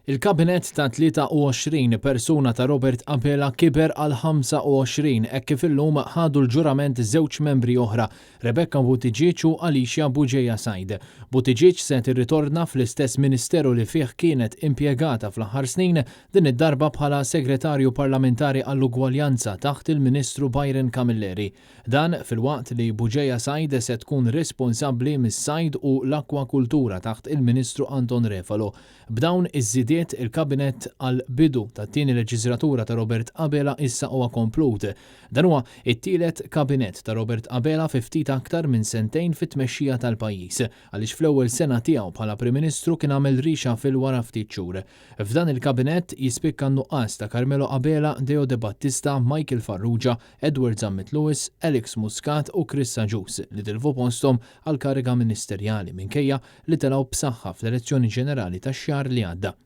Il-Kabinett ta' 23 persuna ta' Robert Abela kiber għal 25 hekk kif illum ħadu l-ġurament żewġ membri oħra, Rebecca Buttigieg u Alicia Bugeja Said. Buttigieg se tirritorna fl-istess ministeru li fih kienet impjegata fl-aħħar snin, din id-darba bħala Segretarju Parlamentari għall-Ugwaljanza taħt il-Ministru Byron Camilleri. Dan filwaqt li Bugeja Said se tkun responsabbli mis-sajd u l-akkwakultura taħt il-Ministru Anton Refalo. B'dawn iż-żidiet, il-Kabinett għall-bidu tat-tieni leġiżlatura ta' Robert Abela issa huwa komplut. Dan huwa t-tielet Kabinett ta' Robert Abela fi ftit aktar minn sentejn fit-tmexxija tal-pajjiż, għaliex fl-ewwel sena tiegħu bħala Prim Ministru kien għamel reshuffle wara ftit xhur. F'dan il-Kabinett jispikka n-nuqqas ta' Carmelo Abela, Deo Debattista, Michael Farrugia, Edward Zammit Lewis, Alex Muscat u Chris Agius li tilfu posthom għall-kariga ministerjali minkejja li telgħu b'saħħa fl-elezzjoni ġenerali tax-xahar li għadda.